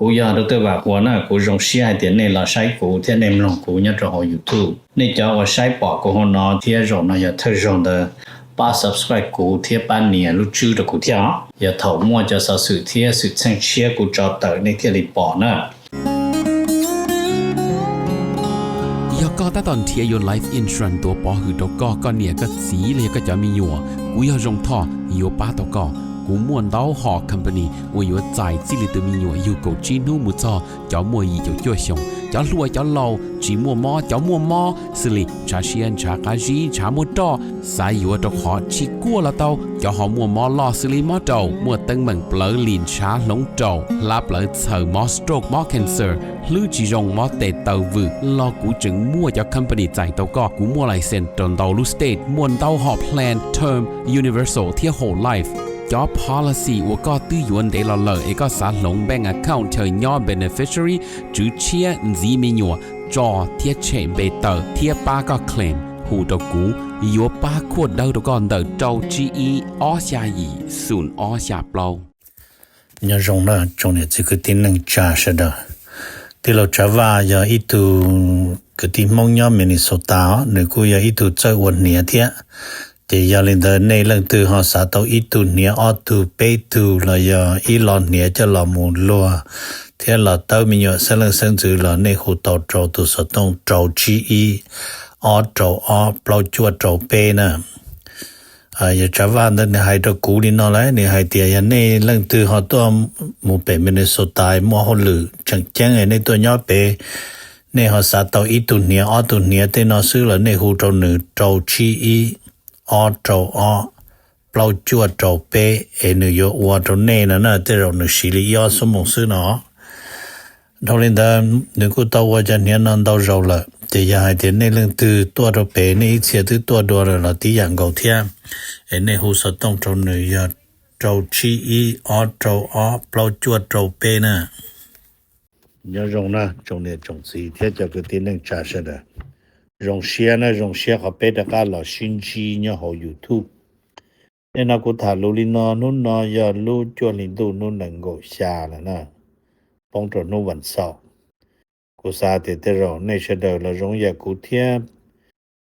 Kuv yog Doctor Vam Huas na, kuv zoo siab hais tias nej los saib kuv thiab nej mloog kuv nyob rau hauv YouTube. Nej cov uas saib pom kuv hauv no thiab zaum no yog thawj zaug ntawd, pab subscribe kuv thiab pab nias lub tswb rau kuv thiab os. Yog thaum muaj cov xov xwm thiab xwm txheej tshiab kuv tso tawm nej thiaj li pom na. Yog koj tab tom nrhiav yuav life insurance tuav pov hwm rau koj, koj niam koj txiv los yog koj cov me nyuam, kuv yog Zoo Thoj yuav pab tau koj. Kuv muaj ntau hom company uas yuav txais txij li tus me nyuam yug kaum tsib hnub mus txog cov muaj yim caum cuaj xyoos, cov hluas cov laus, tsis muaj mob cov muaj mob, xws li ntshav siab ntshav qab zib ntshav muaj roj, xav yuav rau qhov tsis kuaj los tau, cov ho muaj mob loj xws li mob raum, muaj teeb meem plawv lim ntshav hloov raum, hlab plawv txhaws, mob stroke mob cancer, hlwb tsis zoo mob tes taw vwm los kuv tseem muaj cov company txais tau koj. Kuv muaj license rau ntau lub state, muaj ntau hom plan term, universal thiab whole life. Cov policy uas koj twb yuav ntev los lawm es koj xav hloov bank account chaw nyob beneficiary, tswv tshiab ntxiv me nyuam, tso thiab tshem npe tawm thiab pab koj claim, hu rau kuv, yuav pab khuaj dawb rau koj ntawm rau tsib ib ob xya yim xoom ob xya plaub. Nyob zoo na tsoom niam txiv kwv tij neej tsa sawv daws. Tij laug Tsav Vaj yog ib tug kwv tij Hmoob nyob Minnesota os, nws kuj yog ib tug txawj ua hniav thiab. Ces yog li ntawd nej leej twg ho xav tau ib tug hniav ob tug peb tug los yog ib lo hniav coj los mus luag thiab los tawb me nyuam xeeb leej xeeb ntxwv los nej hu tau rau tus xov tooj rau tsib ib ob rau ob plaub cuaj rau peb na. Yog Tsav Vaj ntawd nws hais rau kuv li no lawm, nws hais tias yog nej leej twg ho tuaj mus pem Minnesota muaj hauj lwm tseem ceeb nej tuaj nyob pem, nej ho xav tau ib tug hniav ob tug hniav tej no xwb los nej hu rau nws rau tsib ib ob rau ob plaub cuaj rau peb es nws yuav ua rau nej no na, tej zaum nws siv li ib ob xuab moos xwb no. Dhau li ntawd nws kuj tau ua cov hniav no ntau zaus lawm, ces yog hais tias nej leej twg tuaj rau pem nej ib txhia twb tuaj dua lawm los tib yam nkaus thiab, es nej hu xov tooj rau nws yog rau tsib ib ob rau ob plaub cuaj rau peb na. Nyob zoo na tsoom niam tsoom txiv thiab cov kwv tij neej tsa sawv daws. Zoo siab na, zoo siab qhov peb rov qab los sib ntsib nyob hauv YouTube. Nim no kuv tham lus li no, hnub no yog lub cuaj hli ntuj hnub nees nkaum xya lawm na, poob rau hnub vas xaum. Kuv xav tias tej zaum nej sawv daws los zoo yam kuv thiab,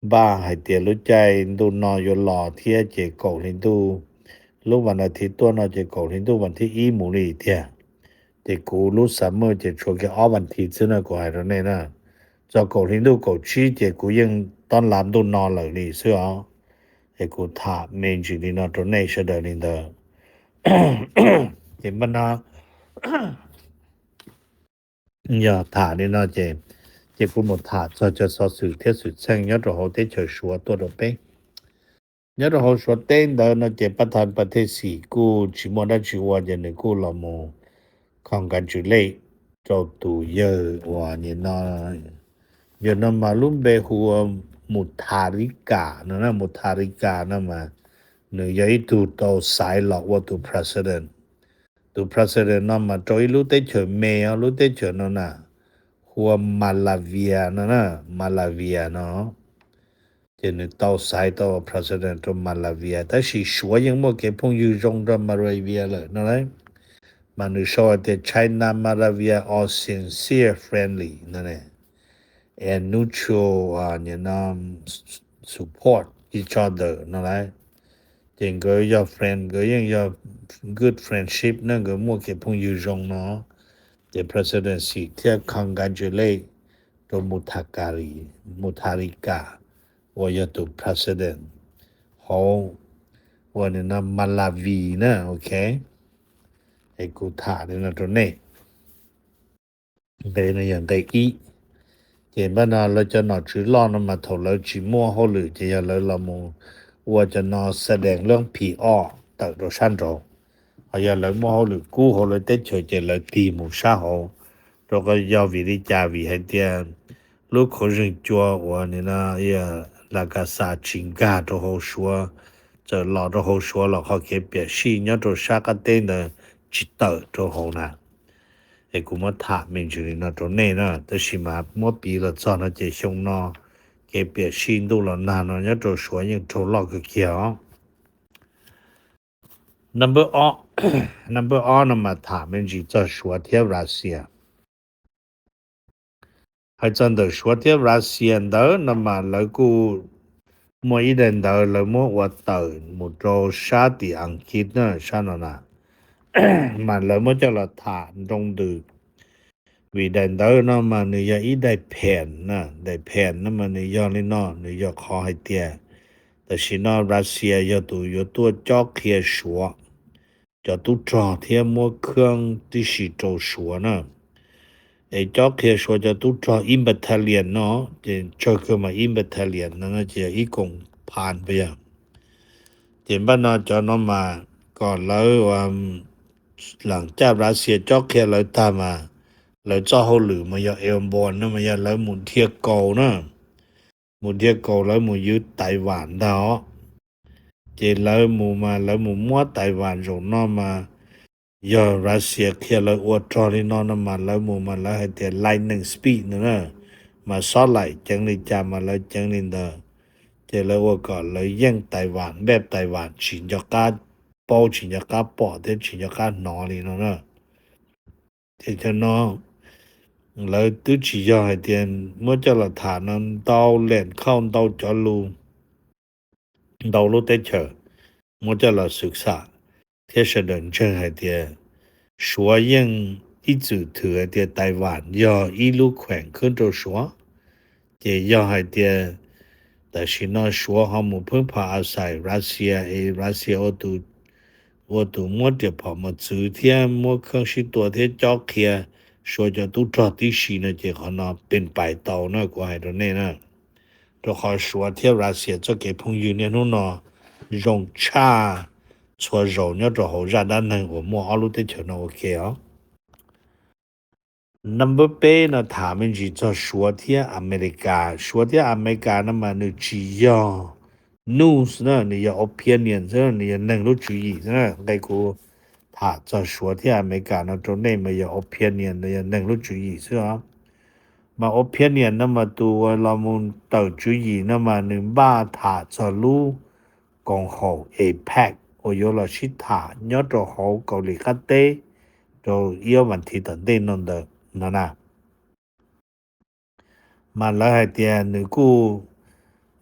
npaj hais tias lub caij ntuj no yuav los thiab ces kaum hli ntuj, lub vas nas thiv tuaj no ces kaum hli ntuj vas thib ib mus li tiag. Ces kuv lub summer ces tshuav kiag ob vas thiv xwb na, kuv hais rau nej na. Txog kaum hli ntuj kaum tsib ces kuv yeej tob lav ntuj no lawm li xwb os. Es kuv tham me ntsis li no rau nej sawv daws li ntawd. Ces npaj no yog tham li no ces, ces kuv mus tham txog cov xov xwm thiab xwm txheej nyob rau hauv teb chaws Suav tuaj rau peb. Nyob rau hauv Suav teb ntawd no ces pab thas pas thej xim kuj tsis muaj dab tsi ua ces nws kuj los mus congratulate rau tus yawg uas nim no, yawg no mas lub npe hu ua Mutharika no na, Mutharika no mas nws yog ib tug tau xaiv los ua tus president. Tus president no mas rau ib lub teb chaws me os, lub teb chaws no na, hu ua Malavia no na, Malavia no. Ces nws tau xaiv tau president rau Malavia, tab sis Suav yeej muaj kev phooj ywg zoo rau Malavia lawm no lauj. Mas nws sau hais tias China Malavia are sincere friendly no, and mutual support each other no lauj. Ces nkawd yog friend, nkawd yeej yog good friendship na, nkawd muaj kev phooj ywg zoo no. Ces president xim thiaj congratulate rau Mutharika uas yog tus president hauv uas nim no Malawi na, ok. Es kuv tham li no rau nej. Nqe no yog nqe ib. Ces npaj no lawv cov nom tswv loj no mas thaum lawv tsis muaj hauj lwm ces yog lawv los mus ua cov no xa dees lab phim ob tawm rau sab nraud. Ho yog lawv muaj hauj lwm kub hauv lawv teb chaws ces lawv tig mus sab hauv. Rau qhov yog vim li cas? Vim hais tias lub khuv zeeg cua uas nim no Lakaxas tsis nkag rau hauv Suav, txawm los rau hauv Suav los qhov kev piam sij nyob rau sab qab teb ntawd tsis tawm rau hauv na. Es kuv muab tham me ntsis li no rau nej na, tab sis mas muab piv los txog no ces xyoo no kev piam sij ntuj los nag no nyob rau Suav yeej raug loj kawg kiag os. Number ob, number ob no mas tham me ntsis txog Suav thiab Russia. Hais txog ntawm Suav thiab Russia ntawd no mas lawv kuj muaj ib daim ntawv lawv muab ua tawm mus rau sab tim Askiv na, sab no na, mas lawv muab coj los tham nroo ntws. Vim daim ntawv no mas nws yog ib daim pheem na, daim pheem no mas nws yog li no, nws yog qhov hais tias tam sim no Russia yog tus yuav tuaj cob qhia Suav cov tub rog thiab muab khab tib si rau Suav na. Es cob qhia Suav cov tub rog ib battalion no, ces tsawg kawg mas ib battalion no ces yog ib koom phav puas yog. Ces npaj no cov no mas kom lawv, lam caj Russia cob qhia lawv tag mas lawv txoj hauj lwm mas yog airborne no mas yog lawv mus dhia kaus na, mus dhia kaus lawv mus ywv Taiwan ntag os. Ces lawv mus mas lawv mus muab Taiwan zaum no mas yog Russia qhia lawv ua rog li no no mas lawv mus mas lawv hais tias lightning speed no na, mas xob laim ceev li cas mas lawv ceev li ntawd. Ces lawv ua kom lawv yeej Taiwan, npaj Taiwan tsis nco qab paub, tsis nco qab pom thiab tsis nco qab hnov li no na. Ces cov no lawv twb tsis yog hais tias muab coj los tham no, ntau leem khauj ntau cov lus, ntau lub teb chaws muab coj los xwm xam thiab sawv daws ntseeg hais tias Suav yeej ib txwm thwm hais tias Taiwan yog ib lub khueem khwb rau Suav. Ces yog hais tias tam sim no Suav ho mus phwb phom a xais Russia es Russia ua tus muab riam phom mus txwv thiab muab khab sib tua thiab cob qhia Suav cov tub rog tib si no ces qhov no pes pais tau na, kuv hais rau nej na. Rau qhov Suav thiab Russia txoj kev phooj ywg niaj hnub no zoo tshaj txhua zaus nyob rau hauv zaj dab neeg uas muaj ob lub teb chaws no ua ke os. Number peb no tham me ntsis txog Suav thiab Amelikas. Suav thiab Amelikas no mas nws tsis yog news na, nws yog opinion xwb, nws yog neeg lub tswv yim xwb na. Nqe kuv tham txog Suav thiab Amelikas no rau nej mas yog opinion, nws yog neeg lub tswv yim xwb os. Mas opinion no mas tus uas los mus tawm tswv yim no mas nws npaj tham txog lub koom haum APEC uas yuav los sib tham nyob rau hauv Kaus Lim qab teb rau ib ob vas thiv tom ntej no ntawd no na. Mas lawv hais tias nws kuj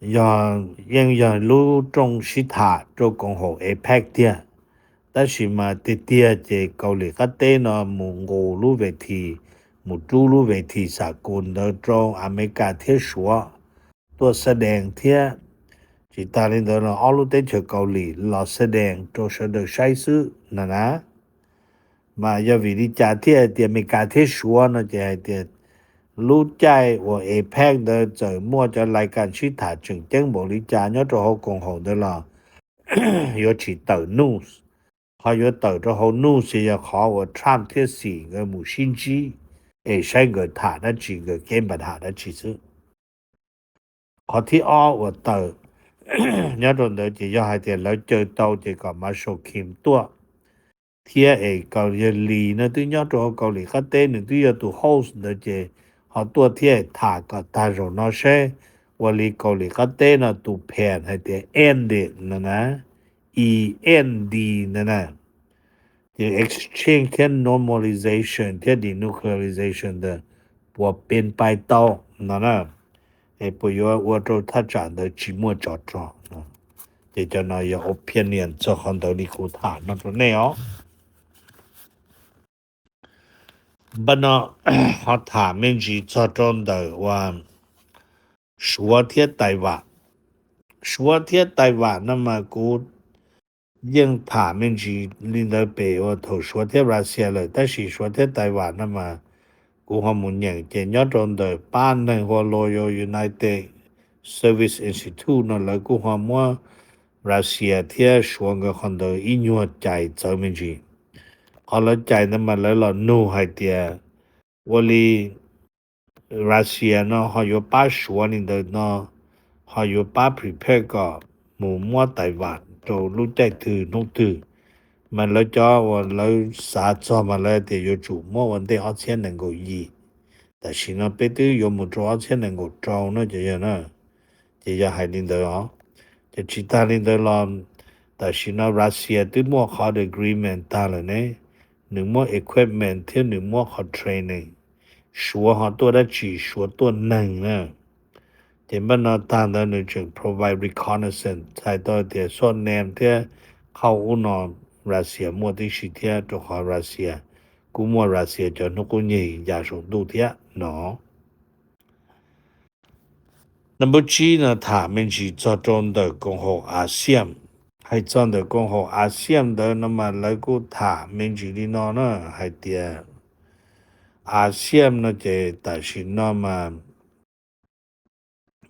yog, yeej yog lub rooj sib tham rau koom haum APEC tiag, tab sis mas tiag tiag ces Kaus Lim qab teb no mus nqus lub ve this, mus rub lub ve this xam kus ntawd rau Amelikas thiab Suav tuaj xa dees thiab. Tsis tas li ntawd los ob lub teb chaws Kaus Lim los xa dees rau sawv daws saib xwb no na. Mas yog vim li cas thiaj hais tias Amelikas thiab Suav no ces hais tias lub caij uas APEC ntawd txawm muaj cov lais kas sib tham tseem ceeb npaum li cas nyob rau hauv koom haum ntawd los yuav tsis tawm news. Qhov yuav tawm rau hauv news yog qhov uas Trump thiab Xi nkawd mus sib ntsib es saib nkawd tham dab tsi, nkawd kev npam tham dab tsi xwb. Qhov thib ob uas tawm nyob rau ntawd ces yog hais tias lawv caw tau ces kom Marshall Kim tuaj thiab es Kaus Lim no twb nyob rau hauv Kaus Lim qab teb, nws twb yog tus host ntawd ces ho tuaj thiab tham kom tag zaum no seb ua li Kaus Lim qab teb no tus pheem hais tias ended no na, E N D no na, ces exchange thiab normalization thiab denuclearization ntawd puas pes pais tau no na, es puas yuav ua rau thaj tsam ntawd tsis muaj tsov rog. Ces cov no yog opinion txog qhov ntawd li kuv tham no rau nej os. Npaj no ho tham me ntsis txog rau ntawm uas Suav thiab Taiwan. Suav thiab Taiwan no mas kuv yeej tham me ntsis li ntawd pem uas thaum Suav thiab Russia lawm, tab sis Suav thiab Taiwan no mas kuv ho mus nyeem ces nyob rau ntawm pab neeg hu ua Loyal United Service Institute no lawv kuj ho muab Russia thiab Suav nkawd qhov ntawd ib nyuag cais txawv me ntsis. Qhov lawv cais ntawd mas lawv los nug hais tias ua li Russia no ho yuav pab Suav li ntawd no, ho yuav pab prepare kom mus muab Taiwan rau lub caij twg hnub twg. Mas lawv cov uas lawv xav txog mas lawv tias yuav tsum muab ua ntej ob txhiab nees nkaum yim. Tam sim no peb twb yuav mus rau ob txhiab nees nkaum rau no ces yog na, ces yog hais li ntawd os. Ces tsis tas li ntawd los Tam sim no Russia twb muaj qhov agreement tag lawm ne, nws muab equipment thiab nws muab qhov training. Suav ho tuaj dab tsi? Suav tuaj neeg na. Ces npaj no tag ntawd nws tseem provide reconnaissance txhais tau tias xoj nem thiab qhauj ub no Russia muaj tib si thiab, rau qhov Russia kuj muaj Russia cov hnub qub nyeg ya saum ntuj thiab no. Number tsib no tham me ntsis txog rau ntawm koom haum ASEAN. Hais txog ntawm koom haum ASEAN ntawd no mas lawv kuj tham me ntsis li no na, hais tias ASEAN no ces tam sim no mas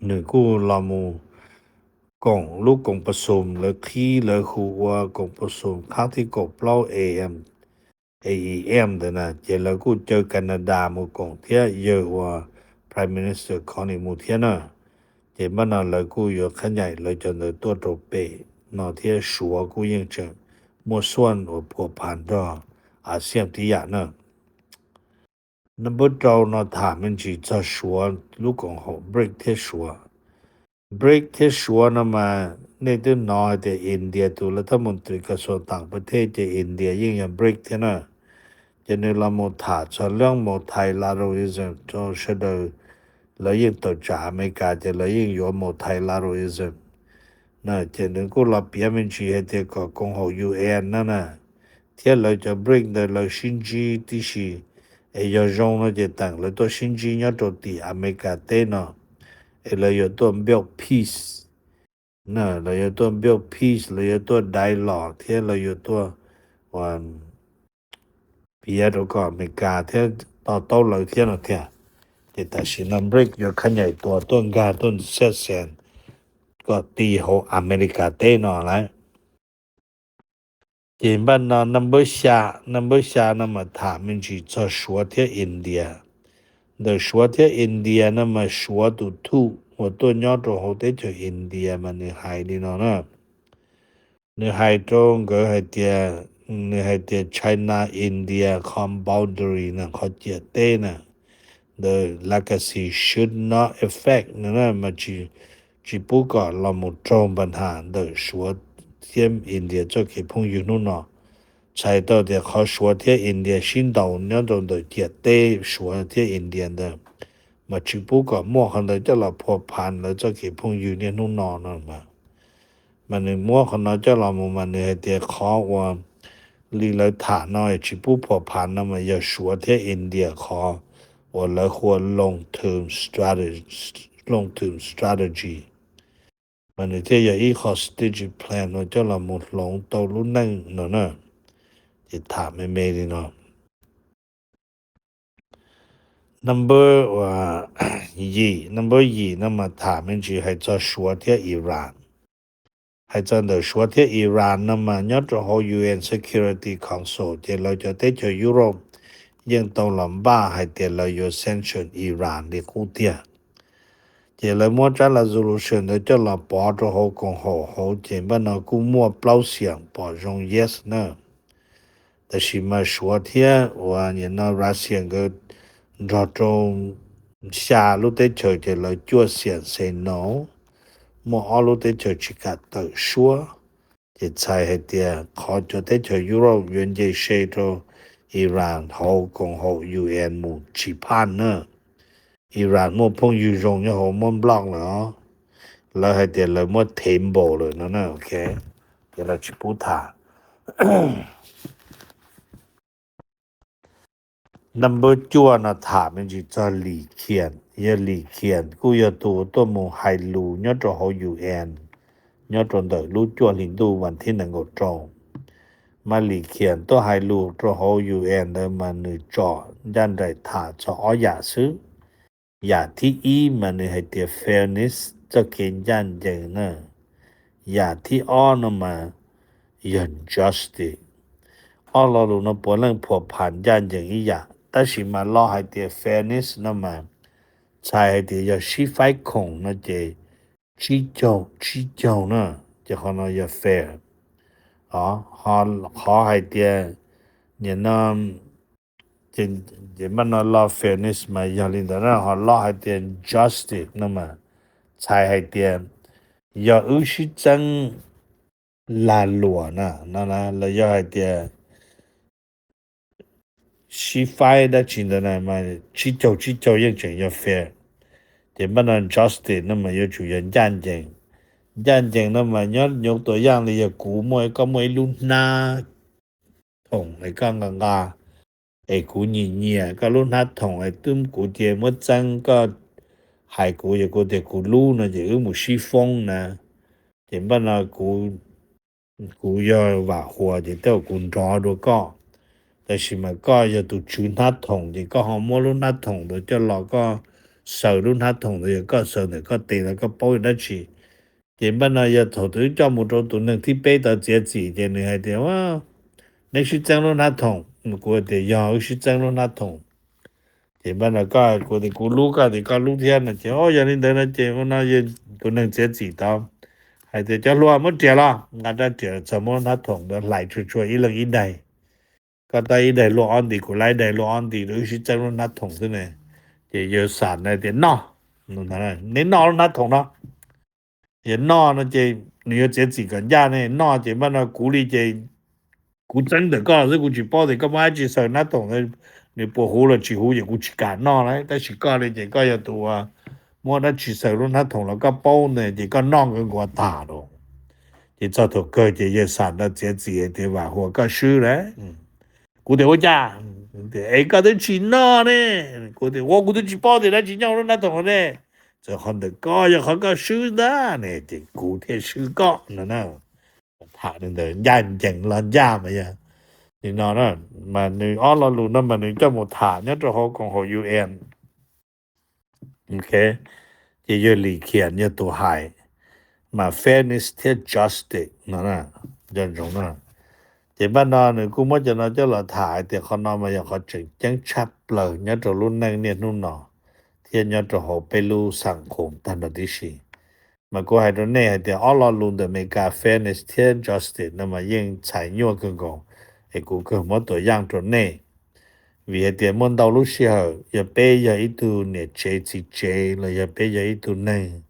nws kuj los mus koom lub koom pas xum lawv qhib lawv hu ua koom pas xum khab thib kaum plaub AM, AEM ntawd na, ces lawv kuj caw Canada mus koom thiab yawg ua Prime Minister Connie mus thiab na. Ces npaj no lawv kuj yuav qhab nyaim lawv cov ntawd tuaj rau pem no thiab Suav kuj yeej tseem muaj xuaj uas phua phas nrog ASEAN tib yam na. Number rau no tham me ntsis txog Suav lub koom haum BRICS thiab Suav. BRICS thiab Suav no mas nej twb hnov hais tias India tus lawv thab mus tris kas xuas tam pa thej ces India yeej yog BRICS thiab na. Ces nws los mus tham txog leej multilateralism rau sawv daws, lawv yeej tawm tsam Amelikas ces lawv yeej yuav multilateralism. Ces nws kuj los piav me ntsis hais tias kom koom haum UN na na, thiab lawv cov BRICS ntawd lawv sib ntsib tib si, es yog zoo no ces teem lawv tuaj sib ntsib nyob rau tim Amelikas teb no, es lawv yuav tuaj build peace, lawv yuav tuaj build peace, lawv yuav tuaj dialogue thiab lawv yuav tuaj piav rau kom Amelikas thiab to taub lawv thiab no tiag. Ces tam sim no BRICS yuav khab nyaim tua tuaj nkag tuaj xaj xees kom ti hauv Amelikas teb no lawm. Ces npaj no number xya, number xya no mas tham me ntsis txog Suav thiab India. Ntawm Suav thiab India no mas Suav tus thuj uas tuaj nyob rau hauv teb chaws India mas nws hais li no na. Nws hais rau nkawd hais tias, nws hais tias China India qhov boundary na, qhov ciam teb na, the legacy should not affect no na, mas tsis pub kom los mus raug npa nham ntawm Suav thiab India txoj kev phooj ywg hnub no. Txhais tau tias qhov Suav thiab India sib ntaus nyob rau ntawm ciam teb Suav thiab India ntawd, mas tsis pub kom muaj qhov ntawd coj los phua phas lawv txoj kev phooj ywg niaj hnub no no mas. Mas nws muab qhov no coj los mus mas nws hais tias qhov uas li lawv tham no tsis pub phua phas no mas yog Suav thiab India qhov uas lawv hu ua long term strategy, long term strategy. Mas nws thiaj yog ib qho strategic plan uas coj los mus hloov tau lub neej no na. Ces tham me me li no. Number yim, number yim no mas tham me ntsis hais txog Suav thiab Iran. Hais txog ntawm Suav thiab Iran no mas nyob rau hauv UN Security Council ces lawv cov teb chaws Europe yeej tau los npaj hais tias lawv yuav sanction Iran li qub tiag. Ces lawv muab tsab resolution ntawd coj los pov rau hauv koom haum hauv ces npaj no kuj muaj plaub xiam pom zoo yes na. Tab sis mas Suav thiab uas nim no Russia nkawd nrog rau xya lub teb chaws ces lawv cuaj xiam say no, muaj ob lub teb chaws tsis kam tawm suab. Ces txhais hais tias qhov cov teb chaws Europe yuav nce se rau Iran hauv koom haum UN mus tsis phaj na. Iran muaj phooj ywg zoo nyob hauv muab block lawm os. Lawv hais tias lawv muab thev npaum lawm no na, ok. Ces lawv tsis pub tham. Number cuaj no tham me ntsis txog Lis Khian. Yog Lis Khian kuj yog tus tuaj mus hais lus nyob rau hauv UN, nyob rau ntawm lub cuaj hli ntuj vas thib nees nkaum rau. Mas Lis Khian tuaj hais lus rau hauv UN ntawd mas nws tsom ncaj nraim tham txog ob yam xwb. Yam thib ib mas nws hais tias fairness, txoj kev ncaj ncees na. Yam thib ob no mas yog justice. Ob lo lus no puav leej phua phas ncaj ncees ib yam, tab sis mas lo hais tias fairness no mas txhais hais tias yog sib faib khoom no ces tsib caug tsib caug na, ces qhov no yog fair. Qhov hais tias nim no, ces npaj no lo fairness mas yog li ntawd na, ho lo hais tias justice no mas txhais hais tias yog wb sib txeeb lag luam na, no na, los yog hais tias sib faib dab tsi ntawd na mas tsib caug tsib caug yeej tseem yog fair. Ces npaj no justice no mas yuav tsum yog ncaj ncees. Ncaj ncees no mas nyob nyuv tua yaj li yog kuv muaj, koj muaj ib lub hnab thoom es koj nqa nqa, es kuv nyiam nyiam koj lub hnab thoom es twb kuv cia muab txeeb, koj hais kuv, yog kuv tias kuv lub no ces wb mus sib foob na. Ces npaj no kuv, kuv yog Vam Huas ces tej zaum kuv nrov dua koj, tab sis mas koj yog tus tswv hnab thoom ces koj ho muab lub hnab thoom ntawd coj los koj xaws lub hnab thoom ntawd, yog koj xaws ntawm koj tes los koj paub yog dab tsi. Ces npaj no yog thaum twg coj mus rau tus neeg thib peb tau txiav txim ces nws hais tias, neb sib txeeb lub hnab thoom, kuv tias yog wb sib txeeb lub hnab thoom. Ces npaj no koj kuv tias kuv lub, koj tias koj lub thiab no ces, o, yog li ntawd no ces ua no tus neeg txiav txim tau hais tias cov hluas muab riam los, nqa rab riam txog muab lub hnab thoom ntawd hlais tsuag tsuag ib leeg ib daim. Koj tab ib daim luaj ob nti, kuv tab ib daim luaj ob nti, wb sib txeeb lub hnab thoom xwb ne. Ces yawg xam na tias noj, neb noj lub hnab thoom no. Yog noj no ces nws yuav txiav txim kom ncaj ne, noj ces npaj no kuv li ces kuv txeeb ntawm koj xwb, kuv tsis paub tias koj muab dab tsi xaws hnab thoom, nws puas huv los tsis huv ces kuv tsis kam noj na, tab sis koj li ces koj yog tus uas muab dab tsi xaws lub hnab thoom los koj paub ntawd ces koj noj nkaus nkaus tas lawm. Ces txog thaum kawg ces yawg xam na txiav txim tias Vam Huas koj swb lawm. Kuv tias ua cas? Es koj twb tsis noj ne. Kuv tias ua kuv twb tsis paub tias dab tsi nyob lub hnab thoom ne. Txawm qhov ntawm koj yog qhov koj swb ntag ne ces kuv thiaj swb koj no na. Tham li ntawd ncaj ncees los ncaj mas yog li no na, mas nws ob lo lus no mas nws coj mus tham nyob rau hauv koom haum U N. Ok, ces yawg Lis Khiam yog tus hais, mas fairness thiab justice no, nco ntsoov na. Ces npaj no nws kuj muab cov no coj los tham hais tias qhov no mas yog qhov tseem ceeb tshaj plaws nyob rau lub neej niaj hnub no thiab nyob rau hauv peb lub xam khoom tag nrho tib si. Mas kuv hais rau nej hais tias ob lo lus ntawm Amelikas fairness thiab justice no mas yeej txhais nyuaj kawg nkaus, es kuv kawg muab tua yaj rau nej. Vim hais tias muaj ntau lub sij hawm yog peb yog ib tug niam tsev txiv tsev los yog peb yog ib tug neeg,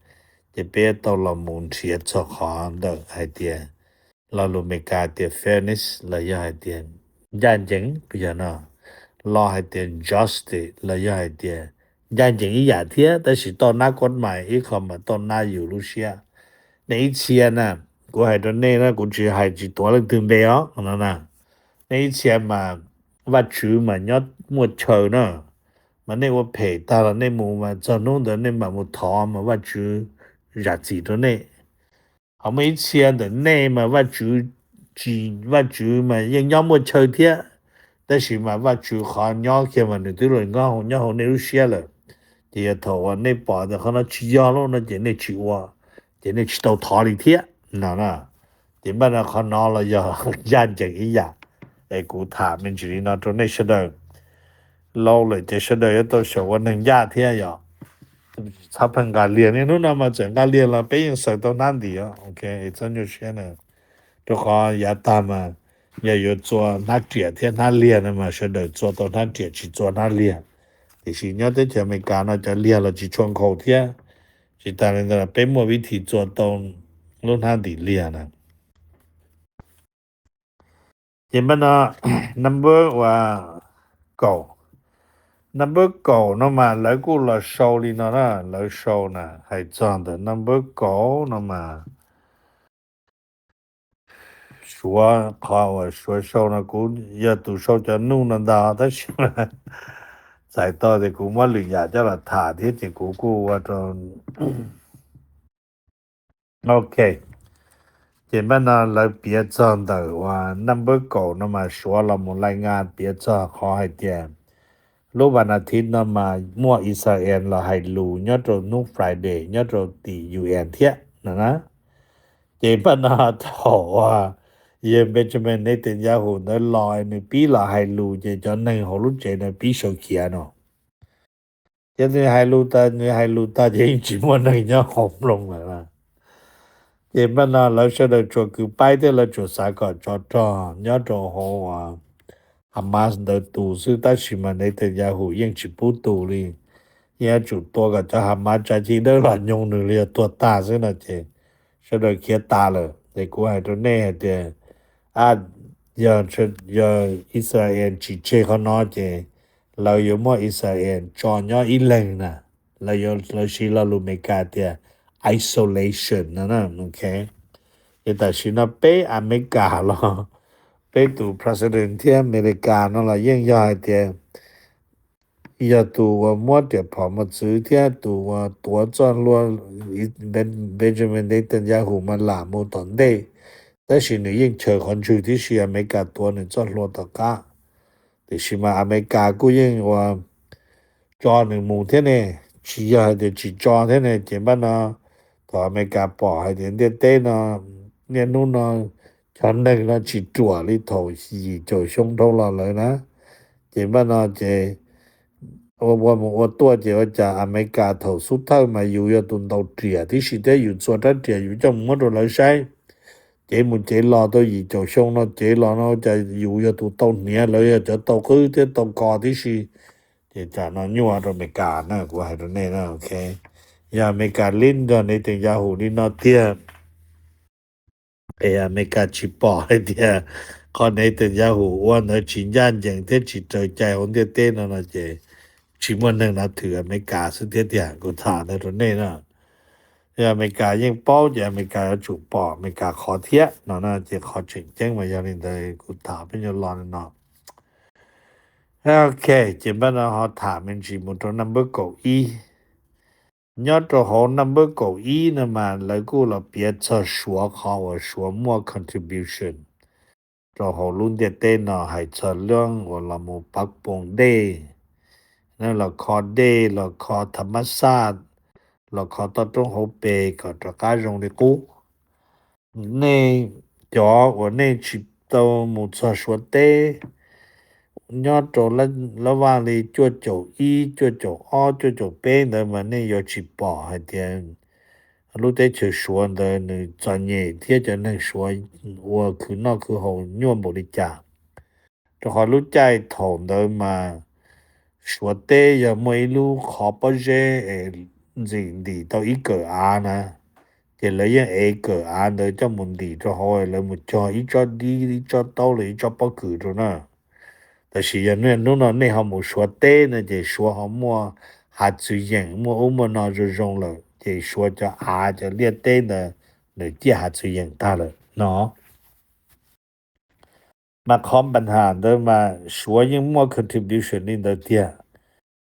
ces peb tau los mus nrhiav txog qhov ntawm hais tias lo lus Amelikas tias fairness los yog hais tias ncaj ncees, yog no, lo hais tias justice los yog hais tias ncaj ncees ib yam thiab, tab sis toj nab kuab mais ib qho mas toj nab yus lub siab. Nej ib txhia na, kuv hais rau nej na, kuv tsis hais tsis tuav leej twg npe os no na. Nej ib txhia mas Vajtswv mas nyob muaj chaw na, mas nej ua phem tag los nej mus mas txog hnub ntawd nej mam mus thov mas Vajtswv zam txim rau nej. Ho muaj ib txhia ntawm nej mas Vajtswv tsis, Vajtswv mas yeej nyob muaj chaw thiab, tab sis mas Vajtswv qhov nyob kiag mas nws twb los nyob hauv nej lub siab lawm. Ces yog thaum uas nej pom tias qhov no tsis yog lawm no ces nej tsis ua, ces nej tsis tau thov li thiab no na. Ces npaj no qhov no los yog ncaj ncees ib yam, es kuv tham me ntsis li no rau nej sawv daws. Laus lawm ces sawv daws yuav tau xyaum ua neeg ncaj thiab yom. Txhob pheej nqa liag, niaj hnub no mas txawm nqa liag los peb yeej xaws tau hnab ntim os, ok, txhob nyuaj siab na. Rau qhov yav tag mas yog yuav txua hnab riam thiab hnab liag no mas sawv daws txua tau hnab riam tsis txua hnab liag. Tiam sis nyob teb chaws Amelikas no cov liag los tsis tshua nkhaus thiab, tsis tas li ntawd peb muaj vib thi txua tau lub hnab ntim liag na. Ces npaj no number uas kaum, number kaum no mas lawv kuj los sau li no na, lawv sau na, hais txog ntawm number kaum no mas Suav, qhov uas Suav sau no kuv yog tus sau cov nuj no ntag, tab sis txais tau tias kuv muab lwm yam coj los tham thiab ces kuv kuj ua rau, ok. Ces npaj no lawv piav txog ntawm uas number kaum no mas Suav los mus lais ngas piav txog qhov hais tias lub vas nas thiv no mas muaj Israel los hais lus nyob rau hnub Friday nyob rau tim U N thiab no na. Ces npaj no thaum uas yawg Benjamin Netanyahu ntawd los nws pib los hais lus ces cov neeg hauv lub tsev ntawd pib sawv khiav no. Ces nws hais lus tas, nws hais lus tas ces yeej tsis muaj neeg nyob hauv nplooj lawm. Ces npaj no lawv sawv daws tsuas kwv paib thiab lawv tsuas xav kom tsov rog nyob rau hauv Hamas ntawd tus xwb, tab sis mas Netanyahu yeej tsis pub tus li. Yeej yuav tsum tua kom cov Hamas tsa cig dawb los nyoog nws li yog tuag tag xwb no ces sawv daws khiav tas lawm. Es kuv hais rau nej hais tias, a, yog, yog Israel tsis tseg qhov no ces lawv yuav muab Israel tso nyob ib leeg na, lawv yuav, lawv siv lo lus Amelikas tias isolation no na. Ces tam sim no peb Amelikas los, peb tus president thiab Amelikas no los yeej yog hais tias yog tus uas muab riam phom mos txwv thiab tus uas tuav txoj hlua Benjamin Netanyahu mas lam mus tom ntej, tab sis nws yeej chaws qhov ntswg tib si, Amelikas tuav nws txoj hlua tom qab. Tiam sis mas Amelikas kuj yeej uas tso nws mus thiab ne, tsis yog hais tias tsis tso thiab ne. Ces npaj no thaum Amelikas pom hais tias ntiaj teb no niaj hnub no cov neeg no tsis ruam li thaum yim caum xyoo dhau los lawm na, ces npaj no ces ua ua mus ua tuaj ces ua cas Amelikas thaum xub thawj mas yus yog tus ntaus riam tib si thiab yus txua rab riam yus coj mus muab rau lawv saib. Cev mus cev los tau yim caum xyoo no cev los no cas yus yog tus tau hniav, lawv yog cov tau qwb thiab tau kos tib si. Ces cas no nyuaj rau Amelikas na, kuv hais rau nej na, ok. Yog Amelikas lib nrog Netanyahu li no tiag, es Amelikas tsis pom hais tias qhov Netanyahu ua ntawd tsis ncaj ncees thiab tsis raws cai hauv ntiaj teb no no ces tsis muaj neeg no thwm Amelikas xwb thiab tiag, kuv tham ntawd rau nej na. Yog Amelikas yeej paub ces Amelikas yuav tsum pom Amelikas qhov thiab no na, ces qhov tseem ceeb mas yog li ntawd kuv tham peb nyuag lo no. Ok, ces npaj no ho tham me ntsis mus rau number kaum ib. Nyob rau hauv number kaum ib no mas lawv kuj los piav txog Suav qhov uas Suav muaj contribution rau hauv lub ntiaj teb no, hais txog lub uas los mus pav poom dej, los kho dej, los kho tha mab xaj, los kho toj roob hauv pes kom rov qab zoo li qub. Nej cov uas nej tsis tau mus txog Suav teb, nyob rau lab vaj li cuaj caum ib, cuaj caum ob, cuaj caum peb ntawd mas nej yuav tsis pom hais tias lub teb chaws Suav ntawd nws txom nyem thiab cov neeg Suav ua khwv noj khwv haus nyuaj npaum li cas. Rau qhov lub caij thaum ntawd mas Suav teb yog muaj ib lub qhov pob zeb es ntxim ntim tau ib kawm av na, ces lawv yeej ev kawm av ntawd coj mus ntim rau hauv, lawv mus cog ib tsob dib, ib tsob taub los ib tsob pob kws rau na. Tab sis yog niaj hnub no nej ho mus Suav teb no ces Suav ho muaj hav txwv yeem, muaj ub muaj no zoo zoo lawm, ces Suav cov av cov liaj teb ntawd nws ciaj hav txwv yeem tag lawm no. Mas qhov npa nham ntawd mas Suav yeej muaj contribution li ntawd tiag,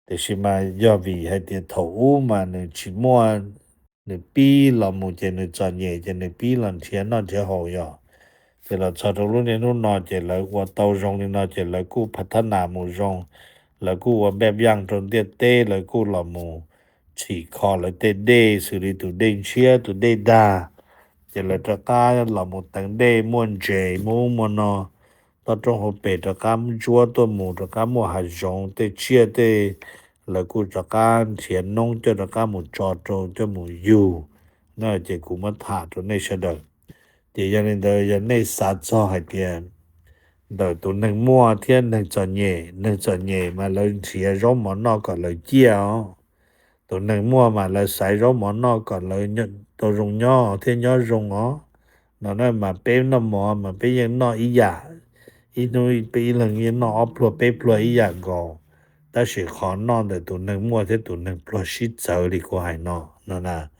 tiam sis mas yog vim hais tias thaum ub mas nws tsis muaj, nws pib los mus ces nws txom nyem ces nws pib los nrhiav noj nrhiav haus yog. Ces los txog rau lub niaj hnub no ces lawv ua tau zoo li no ces lawv kuj phav thab nas mus zoo, lawv kuj ua npaj viaj rau ntiaj teb, lawv kuj los mus txhim kho lawv tej dej xws li tus dej ntshiab tus dej dag, ces lawv rov qab los mus teev dej muaj ntses muaj ub muaj no, toj roob hauv pes rov qab ntsuab tuaj mus rov qab muaj hav zoov tej tsiaj tej, lawv kuj rov qab nrhiav noob coj rov qab mus tso rau coj mus yug na, ces kuv muab tham rau nej sawv daws. Ces yog li ntawd yog nej xav txog hais tias ntawm tus neeg muaj thiab neeg txom nyem, neeg txom nyem mas lawv nrhiav zaub mov noj kom lawv ciaj os. Tus neeg muaj mas lawv xaiv zaub mov noj kom lawv tau zoo nyob thiab nyob zoo os. No na mas peb noj mov mas peb yeej noj ib yam, ib hnub peb ib leeg yeej noj ob pluag peb pluag ib yam nkaus, tab sis qhov noj ntawm tus neeg muaj thiab tus neeg pluag sib txawv li kuv hais no no na.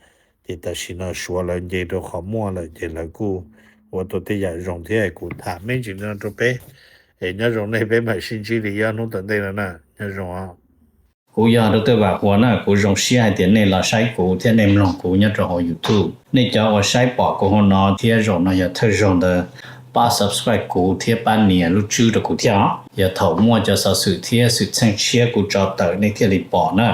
Ces tam sim no Suav lawv nce rau qhov muaj lawm ces lawv kuj ua tau tej yam zoo thiab. Kuv tham me ntsis no rau peb, es nyob zoo nej, peb mam sib ntsib li ib ob hnub tom ntej no na, nyob zoo os. Kuv yog Dr. Vam Huas na, kuv zoo siab hais tias nej los saib kuv thiab nej mloog kuv nyob rau hauv YouTube. Nej cov uas saib pom kuv hauv no thiab zaum no yog thawj zaug ntawd, pab subscribe kuv thiab pab nias lub tswb rau kuv thiab os. Yog thaum muaj cov xov xwm thiab xwm txheej tshiab kuv tso tawm nej thiaj li pom na.